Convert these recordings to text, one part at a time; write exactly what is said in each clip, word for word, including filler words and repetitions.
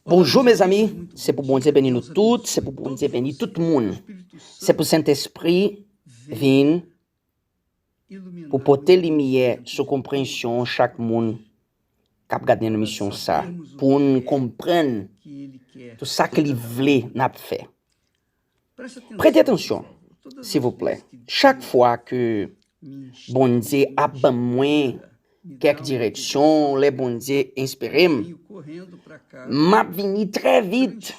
Bonjou, mezanmi. Se pou Bondye beni nou tout. Se pou Bondye beni tout moun. Se pou Sentespri vin pou pote limyè sou konprensyon chak moun k ap gade nan emisyon sa, pou n konprann tout sa ke li vle n ap fè. Prete atansyon, silvouplè. Chak fwa ke Bondye ap ban mwen kèk direksyon, lè Bondye enspire m, m ap vini trè vit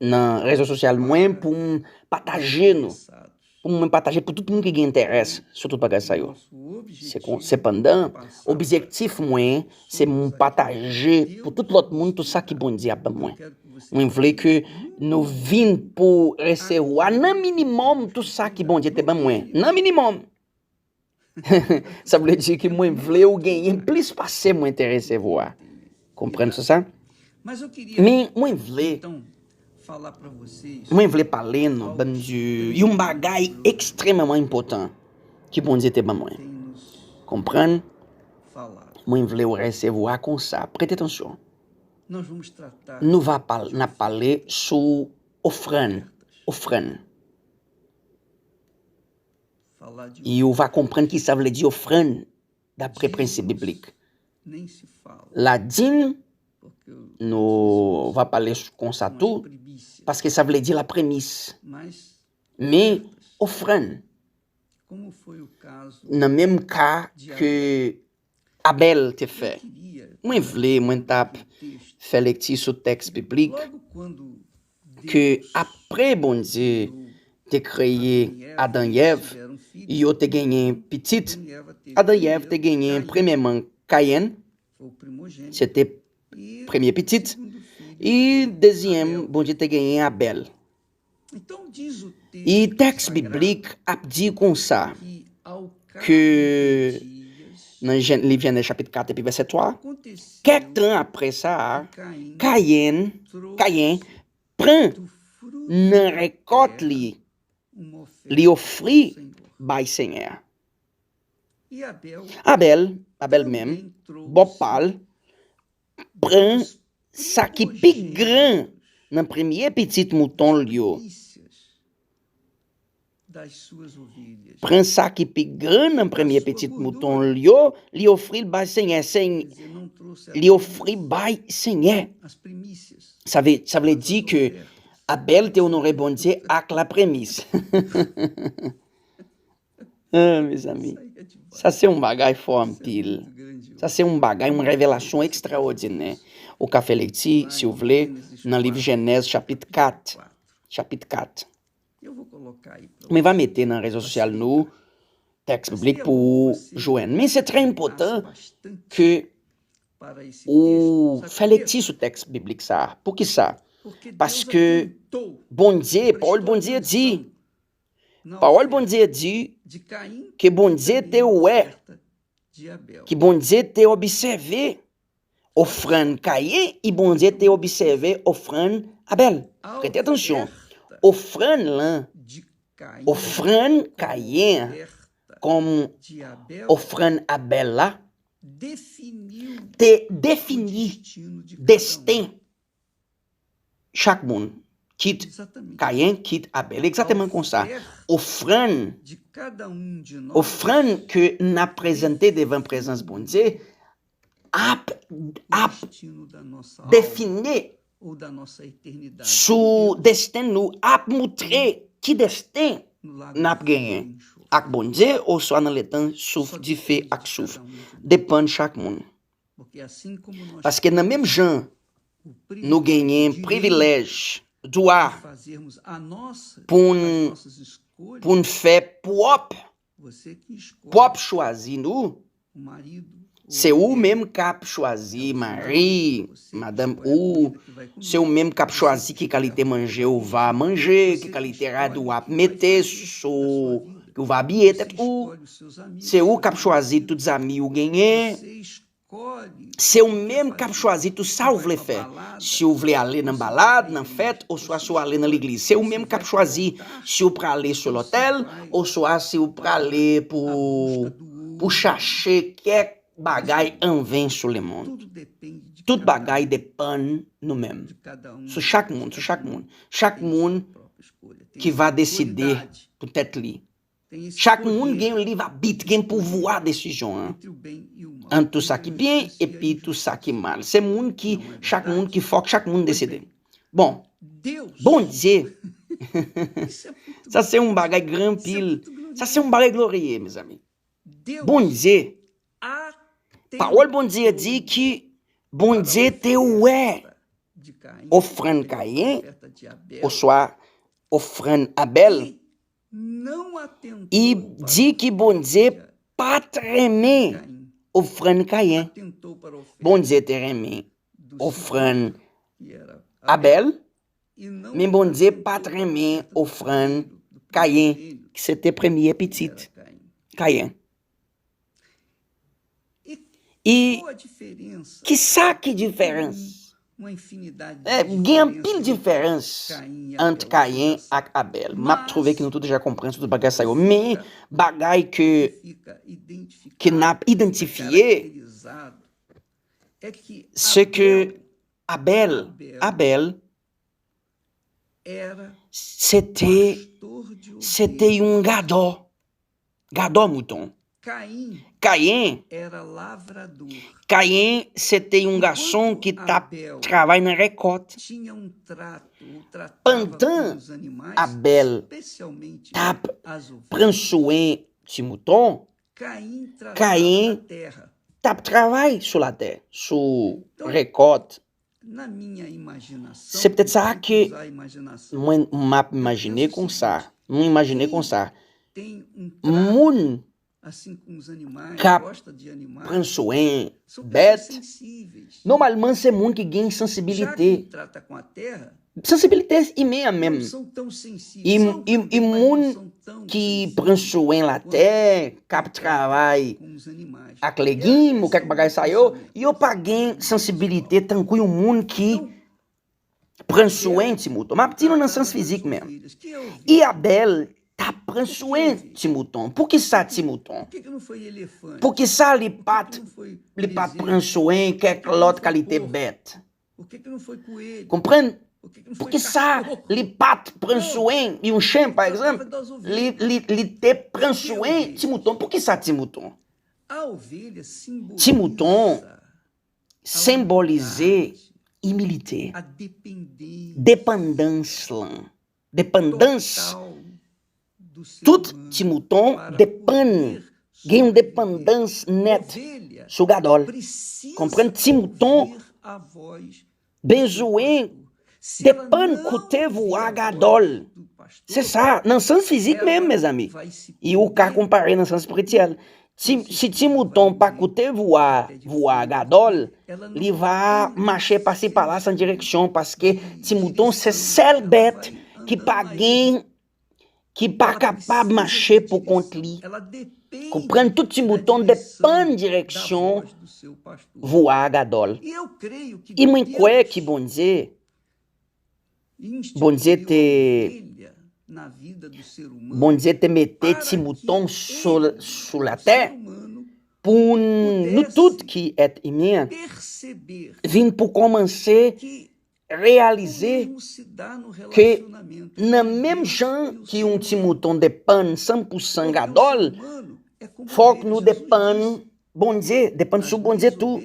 nan rezo sosyal mwen pou m pataje nou, pou mwen pataje pou tout moun ki gen enterè sou tout bagay sa yo. Se kon, sepandan, objektif mwen, se m pataje pou tout lòt moun tout sa ki Bondye ap ban mwen. Mwen vle ke nou vin pou resevwa nan minimòm tout sa ki Bondye te ban mwen. Nan minimòm. Sa vle di ke mwen vle ou genyen plis pase mwen te resevwa. Konprann sou sa? Men mwen vle, mwen vle pale nou bann di yon bagay ekstrèmman enpòtan ke Bondye te ban mwen. Konprann? Mwen vle ou resevwa konsa. Prete atansyon. Nou va pal, n ap pale sou ofrann. Ofrann. E ou va konprann ki sa vle di ofrann dapre prensip biblik. Ladim, nou va pale konsa tou, paske sa vle di lapremis. Men, ofrann, nan menm ka ke Abèl te fè. Mwen vle, mwen t ap fè lekti sou tèks biblik ke apre Bondye te kreye Adan e Èv, yo te genyen pitit. Adan e Èv te genyen premyèman Kayen, se te premye pitit, e dezyèm, Bondye te genyen Abèl. E tèks biblik ap di konsa ke nan Jen-, liv Jenèz chapit kat epi vèsè twa, kèk tan apre sa, Kayen, Kayen pran nan rekòt li, li ofri bay Senyè a. Abèl, Abèl menm, bò pa l, pran sa ki pi gran nan premye pitit mouton l yo. Pran sa ki pi gran nan premye pitit mouton l yo, li ofri l bay Senyè. Seny-, li ofri bay Senyè. Sa vle, sa vle di ke Abèl te onore Bondye ak lapremis. Ah, mezanmi, sa se yon bagay fò anpil. Sa se yon bagay, yon revelasyon ekstraòdinè. Ou ka fè lekti, si w vle, nan liv Jenèz, chapit kat. Chapit kat. Mwen va mete nan rezo sosyal nou tèks biblik pou ou jwenn. Men se trè enpòtan ke ou fè lekti sou tèks biblik sa a. Poukisa? Paske Bondye, pawòl Bondye di, pawòl Bondye di ke Bondye te wè, ke Bondye te obsève ofrann Kayen, e Bondye te obsève ofrann Abèl. Prete atansyon, ofrann lan, ofrann Kayen an kòm ofrann Abèl la, te defini desten chak moun, kit Kayen, kit Abèl. Egzakteman konsa. Ofrann, ofrann ke n ap prezante devan prezans Bondye ap, ap define sou desten nou, ap moutre ki desten n ap genyen ak Bondye, oswa nan letan souf, dife ak souf. Depann chak moun. Paske nan menm jan nou genyen privilèj, dwa pou n, pou n fè pwòp, pwòp chwazi nou, se ou menm k ap chwazi mari, madanm ou, se ou menm k ap chwazi ki kalite manje ou va manje, ki kalite rad ou ap mete sou, ki ou va abiye tèt ou, se ou k ap chwazi tout zami ou genyen, se ou menm k ap chwazi tout sa ou vle fè. Si ou vle ale nan balad, nan fèt, oswa si ou ale nan legliz, se ou menm k ap chwazi si ou prale sou lotèl, oswa si ou prale pou, pou chache kèk bagay anven sou lemonn. Tout bagay depann nou menm. Sou chak moun, sou chak moun. Chak moun ki va deside pou tèt li. Chak moun gen yon lib abit, gen pouvwa desizyon an. Ant tou sa ki byen epi tou sa ki mal. Se moun ki, chak moun ki fòk chak moun deside. Bon, Bondye, sa se yon bagay gran pil. Sa se yon bagay gloriye, mezanmi. Bondye, pawòl Bondye di ki Bondye te wè ofrann Kayen, oswa ofrann Abèl, li di ki Bondye pa t renmen ofrann Kayen. Bondye te renmen ofrann Abèl, men Bondye pa t renmen ofrann Kayen, ki se te premye pitit Kayen. E ki sa ki diferans? Eh, gen anpil diferans ant Kayen ak Abèl. M ap twouve ke nou tout deja konprann sou tout bagay sa yo. Men bagay ke, ke n ap idantifye, se ke Abèl, Abèl, se te, se te yon gadò, gadò mouton. Kayen, Kayen se te yon gason ki t ap travay nan rekòt. Pandan Abèl t ap pran swen ti mouton, Kayen t ap travay sou latè, sou rekòt. Se petèt sa ke mwen, m ap imajine konsa. Mwen imajine konsa. Moun k ap pran swen bèt, nòmalman se moun ki gen sansibilite. Sansibilite imen an menm. E, e, e moun ki pran swen latè, k ap travay ak legim ou kèk bagay sa yo, yo pa gen sansibilite tankou yon moun ki pran swen ti mouton. M ap di nou nan sans fizik menm. E Abèl t ap pran swen ti mouton. Poukisa ti mouton? Poukisa li pa t, li pa t pran swen kèk lòt kalite bèt? Konprann? Poukisa li pa t pran swen yon chen, pa egzanp? Li, li, li te pran swen ti mouton. Poukisa ti mouton? Ti mouton senbolize imilite, depandans lan. Depandans. Tout ti mouton depann, gen yon depandans nèt sou gadò l. Konprann? Ti mouton bezwen depann koute vwa gadò l. Se sa, nan sans fizik menm, mezanmi. E ou ka konpare nan sans espirityèl. Si, si ti mouton pa koute vwa, vwa gadò l, li va mache pase pala san direksyon, paske ti mouton se sèl bèt ki pa gen, ki pa kapab mache pou kont li. Konprann? Tout ti mouton depann direksyon vwa gadò l. E mwen kwè ki Bondye, Bondye te, Bondye te mete ti mouton sou, sou latè pou nou tout ki èt imen vin pou kòmanse reyalize ke nan menm jan ki yon ti mouton depann san pou san gadò l, fòk nou depann Bondye, depann sou Bondye tou.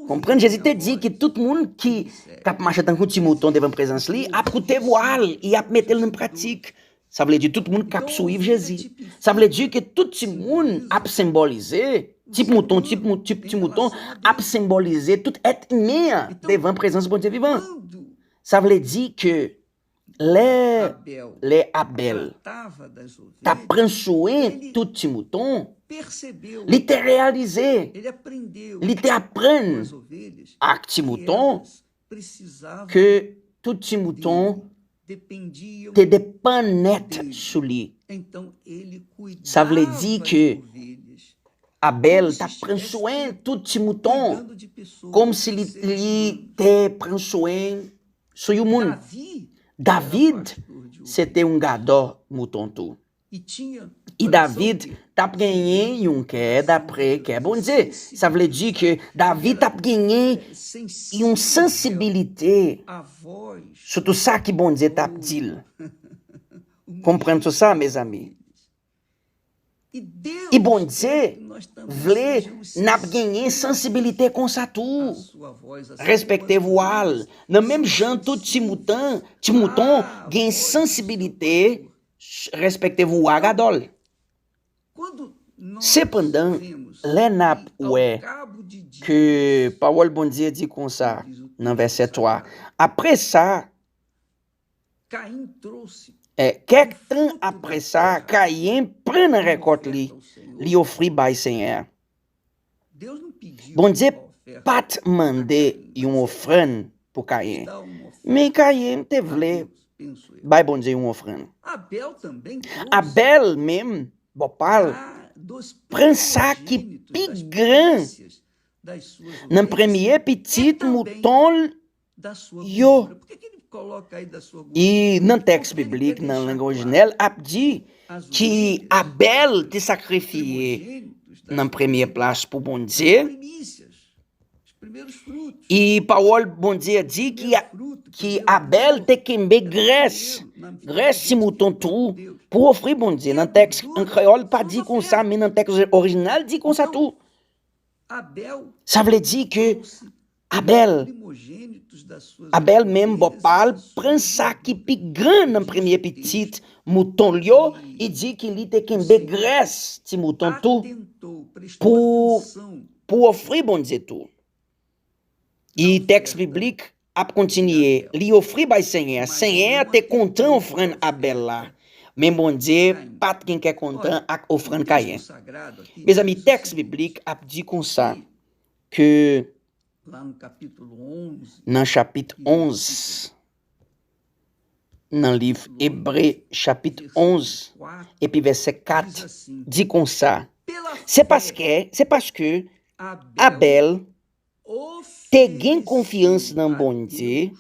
Konprann? Jezi te di ki tout moun ki, k ap mache tankou ti mouton devan prezans li ap koute vwa l, y ap mete l nan pratik. Sa vle di tout moun k ap swiv Jezi. Sa vle di ke tout ti moun ap senbolize, ti mouton, ti, mou- ti, ti mouton ap senbolize tout èt imen an devan prezans Bondye vivan. Sa vle di ke lè, lè Abèl t ap pran swen tout ti mouton, li te reyalize, li te aprann ak ti mouton ke tout ti mouton te depann nèt sou li. Sa vle di ke Abèl t ap pran swen tout ti mouton, kòmsi li, li te pran swen sou yon moun. David se te yon gadò mouton tou. E David t ap genyen yon kè dapre kè Bondye. Sa vle di ke David t ap genyen yon sansibilite sou tout sa ki Bondye t ap di l. Konprann sou sa, mezanmi. E Bondye vle n ap genyen sansibilite konsa tou. Respekte vwa l. Nan menm jan tout ti mouton, ti mouton gen sansibilite, respekte vwa gadò l. Sepandan, lè n ap wè ke pawòl Bondye di konsa nan vèsè twa, apre sa, eh, kèk tan apre sa, Kayen pran nan rèkòt li, li ofri bay Senyè a. Bondye pa t mande yon ofrann pou Kayen, men Kayen te vle bay Bondye yon ofrann. Abèl menm, bò pa l, pran sa ki pi gran nan premye pitit mouton l yo. E nan tèks biblik, nan lang orijinèl, ap di ki Abèl te sakrifye nan premye plas pou Bondye. E pawòl Bondye di ki, ki Abèl te kenbe grès, grès ti mouton tou, pou ofri Bondye. Nan tèks an kreyòl pa di konsa, men nan tèks orijinal di konsa tou. Sa vle di ke Abèl, Abèl menm bò pa l pran sa ki pi gran nan premye pitit mouton l yo, e di ki li te kenbe grès ti mouton tou pou, pou ofri Bondye tou. E tèks biblik ap kontinye, li ofri bay Senyè a. Senyè a te kontan ofrann Abèl la, men Bondye pa t gen kè kontan ak ofrann Kayen. Mezanmi, tèks biblik ap di konsa ke nan chapit onz, nan liv Ebre chapit onz, epi vèsè kat, di konsa, se paske, se paske Abèl te gen konfyans nan Bondye,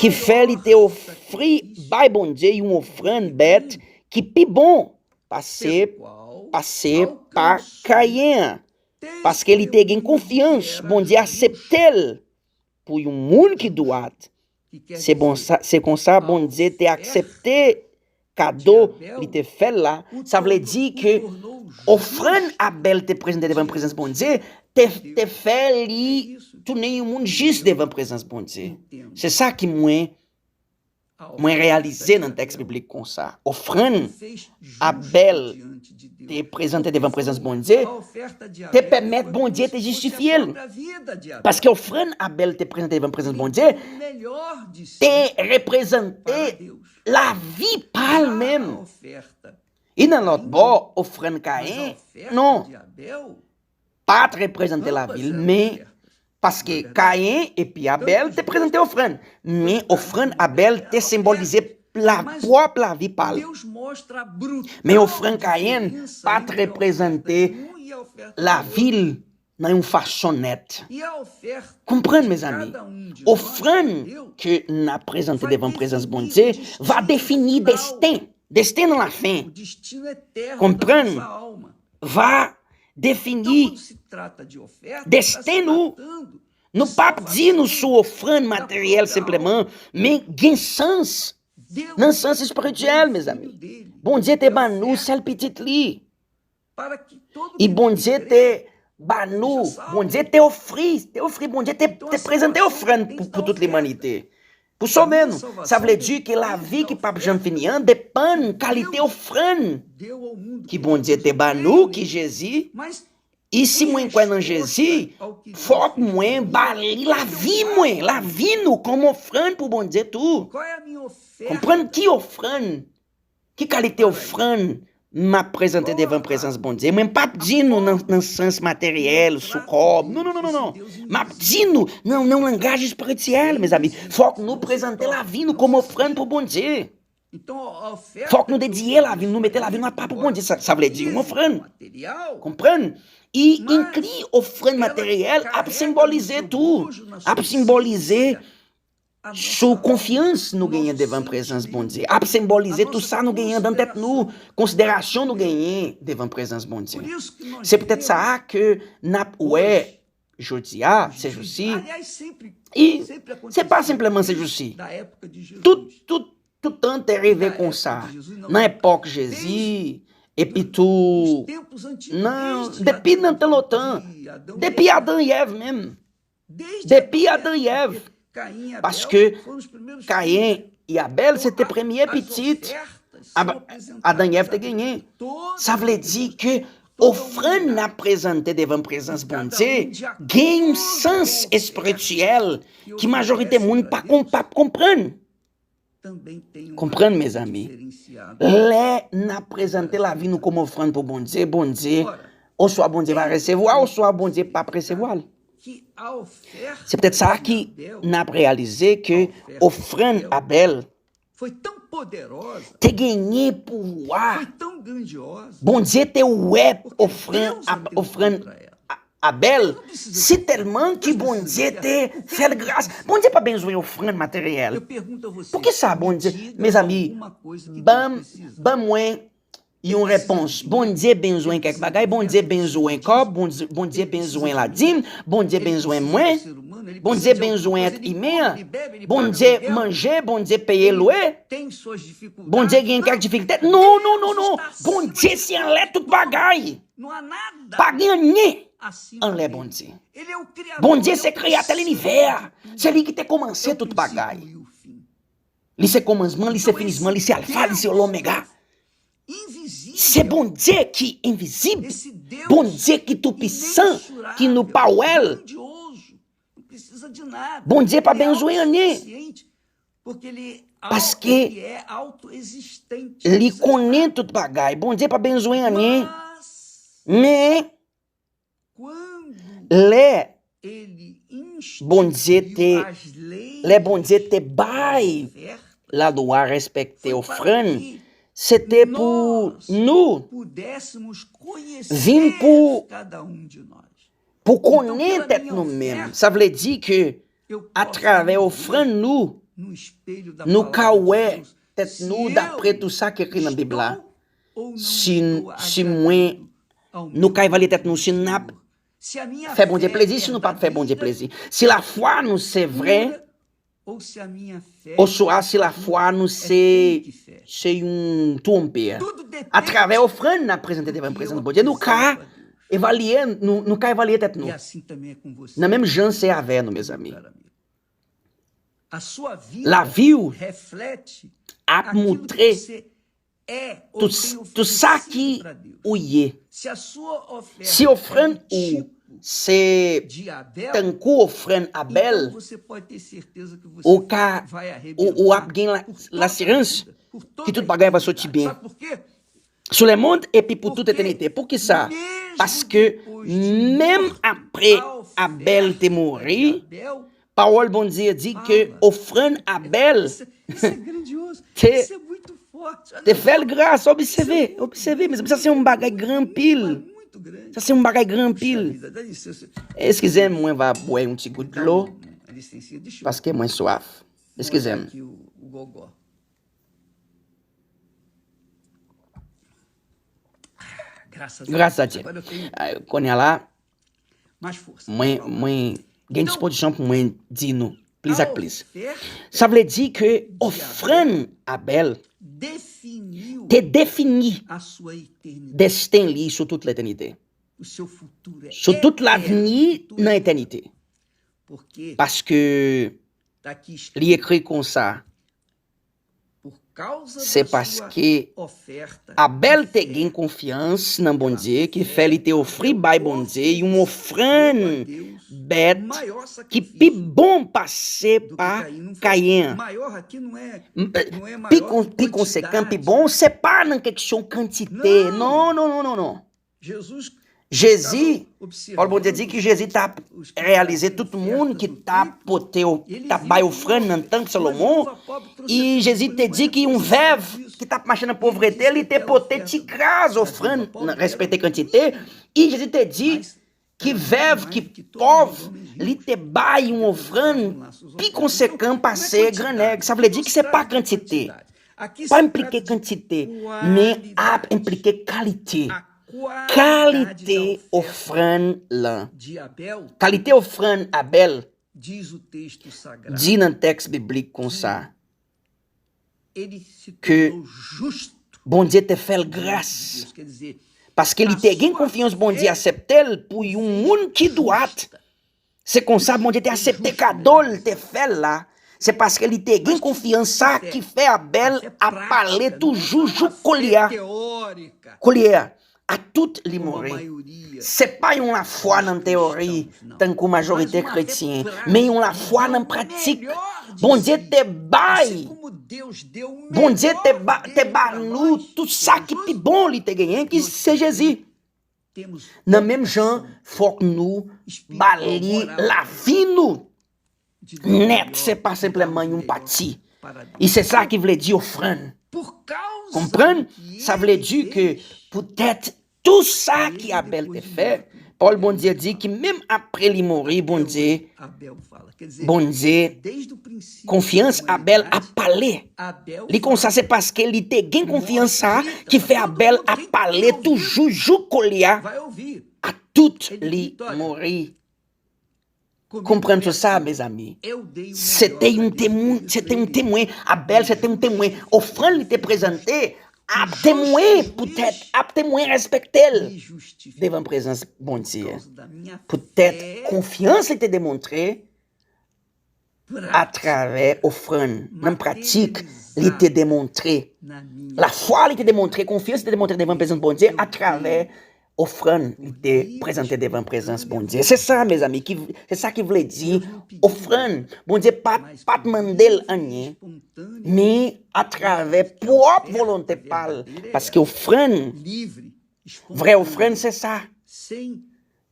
ki fè li te ofri bay Bondye yon ofrann bèt ki pi bon pase, pase pa Kayen an, paske li te gen konfyans, Bondye aksepte l pou yon moun ki dwat. Se bon sa, se konsa Bondye te aksepte kado li te fè l la. Sa vle di ke ofrann Abèl te prezante devan prezans Bondye te, te fè li tounen yon moun jis devan prezans Bondye. Se sa ki mwen, mwen reyalize nan tèks biblik konsa. Ofrann Abèl te prezante devan prezans Bondye te pèmèt Bondye te jistifye l. Paske ofrann Abèl te prezante devan prezans Bondye te reprezante lavi pa l menm. E nan lòt bò, ofrann Kayen, non, pa t reprezante lavi l, men paske Kayen epi Abèl te prezante ofrann, men ofrann Abèl te senbolize la, pwòp lavi pa l. Men ofrann Kayen pa t reprezante lavi l nan yon fason nèt. Konprann, mezanmi, ofrann ke n ap prezante devan prezans Bondye va defini desten, desten nan lafen. Konprann, va defini desten nou. Nou p ap di nou sou ofrann materyèl senpleman, men gen sans, nan sans espirityèl, mezanmi. Bondye te ban nou sèl pitit li. E Bondye te ba nou, Bondye te ofri, te ofri, Bondye te, te prezante ofrann pou, pou tout limanite. Pou sove nou, sa vle di ke lavi ki p ap janm fini an depann kalite ofrann ki Bondye te ba nou, ki Jezi. E si mwen kwè nan Jezi, fòk mwen ba li lavi mwen, lavi nou kòm ofrann pou Bondye tou. Konprann ki ofrann, ki kalite ofrann m ap prezante devan prezans Bondye. Mwen p ap di nou nan, nan sans materyèl, sou kòb. Non, non, non, non, non. M ap di nou nan, nan yon langaj espirityèl, mezanmi. Fòk nou prezante lavi nou kòm ofrann pou Bondye. Fòk nou dediye lavi nou, nou mete lavi nou apa pou Bondye. Sa, sa vle di yon ofrann. Konprann? E enkli ofrann materyèl ap senbolize tou. Ap senbolize sou konfyans nou genyen devan prezans Bondye, ap senbolize tout sa nou genyen nan tèt nou, konsiderasyon nou genyen devan prezans Bondye. Se poutèt sa a ke n ap wè jodi a, se jousi, e se pa senpleman se jousi. Tout, tout, tout tan te rive konsa. Nan epòk Jezi, epi tou, nan, depi nan tan lontan, depi Adan e Èv menm, depi Adan e Èv, paske Kayen e Abèl se te premye pitit Ab- Adan e Èv te genyen. Sa vle di ke ofrann n ap prezante devan prezans Bondye gen yon sans espirityèl ki majorite moun pa konn, p ap konprann. Konprann, mezanmi. Lè n ap prezante lavi nou kòm ofrann pou Bondye, Bondye, oswa Bondye va resevwa, oswa Bondye p ap resevwa l. Se poutèt sa ki n ap reyalize ke ofrann Abèl te genyen pouvwa. Bondye te wè ofrann, ofrann Abèl si tèlman ki Bondye te fè l gras. Bondye pa bezwen ofrann materyèl. Poukisa Bondye, mezanmi, ban, ban mwen yon repons. Bondye bezwen kèk bagay. Bondye bezwen kòb. Bondye, Bondye bezwen ladim. Bondye bezwen mwen. Bondye bezwen èt imen an. Bondye manje. Bondye peye lwe. Bondye gen kèk difikilte. Non, non, non, non. Bondye se anlè tout bagay. Pa gen anyen anlè Bondye. Bondye se kreyatè linivè a. Se li ki te kòmanse tout bagay. Li se kòmansman, li se finisman, li se alfa, li se lomega. Se Bondye ki envizib, Bondye ki toupisan, ki nou pa wè l. Bondye pa bezwen anyen, paske li konnen tout bagay. Bondye pa bezwen anyen. Men, lè Bondye te, lè Bondye te bay lalwa respekte ofrann, se te pou nou vin pou, pou konnen tèt nou menm. Sa vle di ke atravè ofrann nou, nou ka wè tèt nou dapre tou sa ki ekri nan Bib la. Si, si mwen, nou ka evalye tèt nou si n ap fè Bondye plezi, si nou p ap fè Bondye plezi. Si lafwa nou se vrè, oswa si lafwa nou se, se yon twonpe. Atravè ofrann n ap prezante devan prezans Bondye, nou ka evalye, nou, nou ka evalye tèt nou. Nan menm jan se avè nou, mezanmi. Lavi w ap moutre tout, tout sa ki ou ye. Si ofrann ou se tankou ofrann Abèl, ou ka, ou, ou ap gen la, lasirans ki tout bagay va soti byen. Sou le mond epi pou tout etènite. Poukisa? Paske menm apre Abèl te mouri, pawòl Bondye di ke ofrann Abèl te, te fè l gras. Obsève, obsève, mezanmi, sa se yon bagay gran anpil. Sa se yon bagay gran anpil. Eskize m, mwen va bwè yon ti gout dlo, paske mwen swaf. Eskize m. Gras a Dye. Ah, kounye a la, mwen, mwen gen dispozisyon pou mwen di nou plis ak plis. Sa vle di ke ofrann Abèl te defini desten li sou tout letènite. Sou tout lavni nan etènite. Paske li ekri konsa, se paske Abèl te gen konfyans nan Bondye, ki fè li te ofri bay Bondye yon ofrann bèt ki pi bon pase pa Kayen an. M-, eh, pi kon-, pi konsekan, pi bon, se pa nan kesyon kantite. Non, non, non, non, non. Jezi, pawòl Bondye di ki Jezi t ap reyalize tout moun ki t ap pote, t ap bay ofrann nan tanp Salomon. E Jezi te di ki yon vèv ki t ap mache nan povrete, li te pote ti kras ofrann nan respekte kantite. E Jezi te di ki vèv, ki pòv, li te bay yon ofrann pi konsekan pase grannèg. Sa vle di ki se pa kantite. Pa enplike kantite, men ap enplike kalite. Kalite ofrann lan. Kalite ofrann Abèl di nan tèks biblik konsa, ke Bondye te fè l gras. Paske li te gen konfyans Bondye aksepte l pou yon moun ki dwat. Se konsa Bondye te aksepte kado l te fè l la. Se paske li te gen konfyans sa ki fè Abèl ap pale toujou jouk koulye a. Koulye a, a tout li more. Se pa yon lafwa nan teyori, tankou majorite kretyen, men yon lafwa nan pratik. Bondye te bay, Bondye te ba, te ba nou tout sa ki pi bon li te genyen, ki se Jezi. Nan menm jan, fòk nou ba li lavi nou nèt, se pa senpleman yon pati. E se sa ki vle di ofrann. Konprann? Sa vle di ke poutèt tou sa ki Abèl te fè, pawòl Bondye di ki menm apre li mouri, Bondye, Bondye, konfyans Abèl ap pale. Li konsa, se paske li te gen konfyans sa ki fè Abèl ap pale toujou jouk koulye a, a tout li mouri. Konprann sou sa, mezanmi. Se te yon temwen, se te yon temwen. Abèl se te yon temwen. Ofrann li te prezante ap temwen poutèt, ap temwen respekte l devan prezans Bondye. Poutèt konfyans li te demontre atravè ofrann. Nan pratik, li te demontre lafwa li te demontre, konfyans li te demontre devan prezans Bondye atravè ofrann li te prezante devan prezans Bondye. Se sa, mezanmi, ki, se sa ki vle di ofrann. Bondye pa t, pa t mande l anyen, men atravè pwòp volonte pa l. Paske ofrann, vrè ofrann, se sa.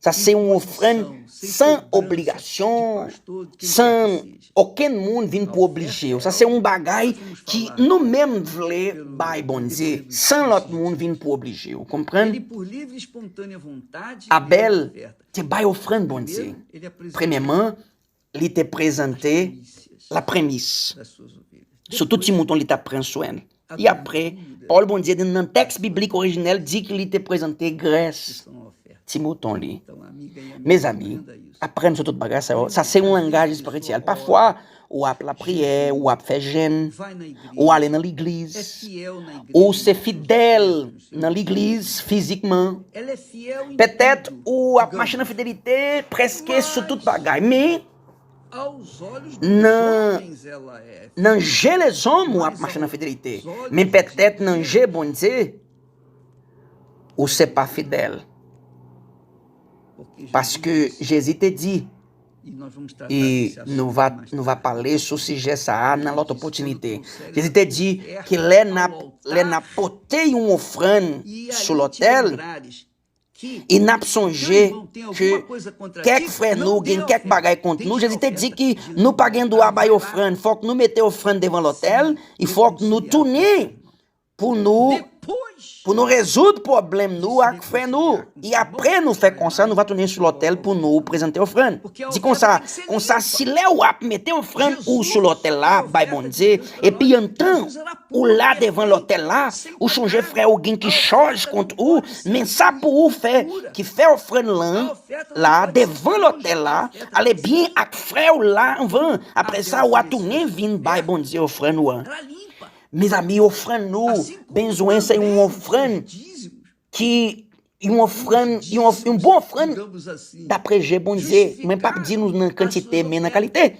Sa se yon ofrann san obligasyon, san okenn moun vin pou oblije w. Sa se yon bagay ki nou menm vle bay Bondye, san lòt moun vin pou oblije w. Konprann? Abèl te bay ofrann Bondye. Premyèman, li te prezante lapremis sou tout ti mouton li t ap pran swen. E apre, pawòl Bondye di nan tèks biblik orijinèl di ki li te prezante grès ti mouton li. Mezanmi, aprann sou tout bagay sa yo. Sa se yon langaj espirityèl. Pafwa, ou ap lapriyè, ou ap fè jèn, ou ale nan legliz, ou se fidèl nan legliz fizikman. Petèt ou ap mache nan fidelite prèske sou tout bagay, men nan, nan je lezòm ou ap mache nan fidelite, men petèt nan je Bondye, ou se pa fidèl. Paske Jezi te di, e nou va, nou va pale sou sijè sa a nan lòt opòtinite. Jezi te di ke lè n ap, lè n ap pote yon ofrann sou lòtèl, e n ap sonje ke kèk frè nou gen kèk bagay kont nou. Jezi te di ki nou pa gen dwa bay ofrann. Fòk nou mete ofrann devan lòtèl, e fòk nou tounen pou nou, pou nou rezoud pwoblèm nou ak frè nou. E apre nou fè konsa, nou va tounen sou lòtèl pou nou prezante ofrann. Di konsa, konsa, si lè w ap mete ofrann ou sou lòtèl la, bay Bondye, epi antan ou la devan lòtèl la, ou chonje frè ou gen ki chòj kont ou, men sa pou ou fè, ki fè ofrann lan, la, devan lòtèl la, ale byen ak frè ou la anvan. Apre sa, w a tounen vin bay Bondye ofrann ou an. Mezanmi, ofrann nou bezwen se yon ofrann ki, yon ofrann, yon of-, yon bon ofrann dapre je Bondye. Mwen p ap di nou nan kantite, men nan kalite.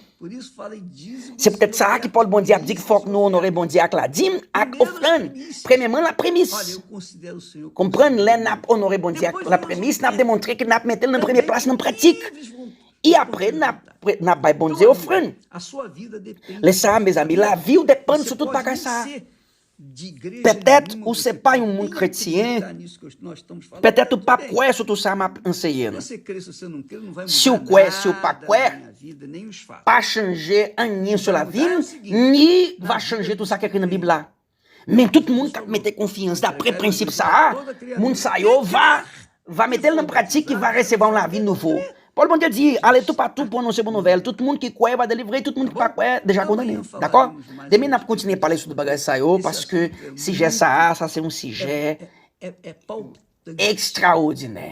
Se poutèt sa a ki pawòl Bondye ap di ki fòk nou onore Bondye ak ladim, ak ofrann. Premyèman, lapremis. Konprann, lè n ap onore Bondye ak lapremis, n ap demontre ke n ap mete l nan premye plas nan pratik. E apre, n ap, n ap bay Bondye ofrann. Lè sa a, mezanmi, lavi w depann sou tout bagay sa a. Petèt ou se pa yon moun kretyen. Petèt ou p ap kwè sou tout sa m ap anseye nou. Si w kwè, si w pa kwè, pa chanje anyen sou lavi m, ni va chanje tout sa ki ekri nan Bib la. Men tout moun k ap mete konfyans dapre prensip sa a, moun sa yo va va mete l nan pratik, ki va resevwa yon lavi nouvo. Pawòl Bondye di, ale toupatou pou anonse bon nouvèl. Tout moun ki kwè va delivre, tout moun ki pa kwè deja kondane. Dakò? Demen n ap kontinye pale sou tout bagay sa yo, paske sijè sa a, sa se yon sijè ekstraòdinè.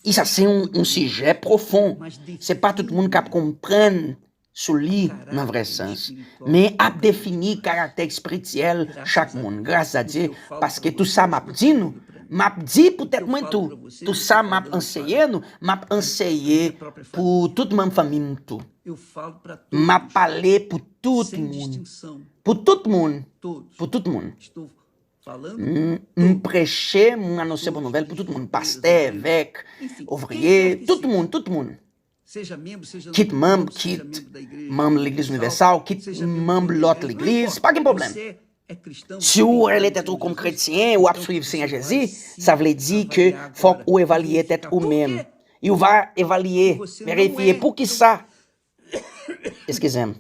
E sa se yon, yon sijè pwofon. Se pa tout moun k ap konprann sou li nan vrè sans, men ap defini karaktè espirityèl chak moun. Gras a Dye, paske tout sa m ap di nou, m ap di pou tèt mwen tou. Tout sa m ap anseye nou, m ap anseye pou tout manm fanmi m tou. M ap pale pou tout moun. Pou tout moun. Pou tout moun. M, m preche, m anonse bon nouvèl pou tout moun. Pastè, evèk, ouvriye, tout moun, tout moun. Kit manm, kit manm Legliz Inivèsal, kit manm lòt legliz, pa gen pwoblèm. Si w rele tèt ou kòm kretyen, w ap swiv Senyè Jezi, sa vle di ke fòk ou evalye tèt ou menm. E w va evalye, verifye poukisa, eskize m,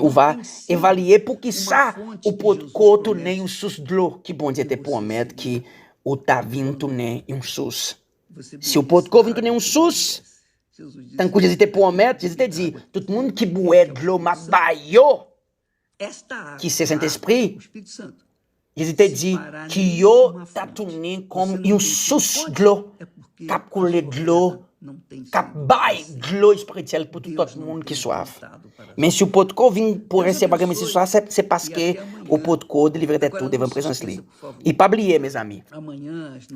ou va evalye poukisa ou potko tounen yon sous dlo ki Bondye te pwomèt ki ou ta vin tounen yon sous. Si w potko vin tounen yon sous, tankou Jezi te pwomèt, Jezi te di, tout moun ki bwè dlo m ap ba yo, ki se Sentespri, Jezi te di, ki yo ta tounen kòm yon sous dlo k ap koule dlo, k ap bay dlo espirityèl pou tout lòt moun ki swaf. Men si w potko vin pou resevwa granmesi sa, se, se paske ou potko delivre tèt ou devan prezans li. E pa bliye, mezanmi,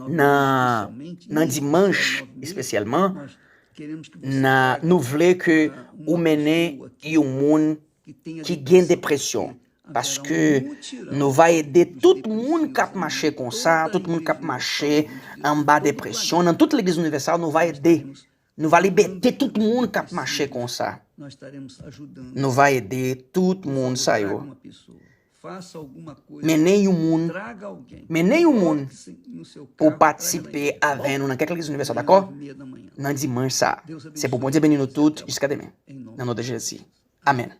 nan, nan dimanch espesyalman, nan, nou vle ke ou mennen yon moun ki gen depresyon. Paske nou va ede tout moun k ap mache konsa, tout moun k ap mache anba depresyon, nan tout Legliz Inivèsal, nou va ede. Nou va libète tout moun k ap mache konsa. Nou va ede tout moun sa yo. Mennen yon moun, mennen yon moun pou patisipe avè nou nan kèk Legliz Inivèsal, dakò? Nan dimanch sa. Se pou Bondye beni nou tout jiska demen. Nan non de Jezi. Amèn.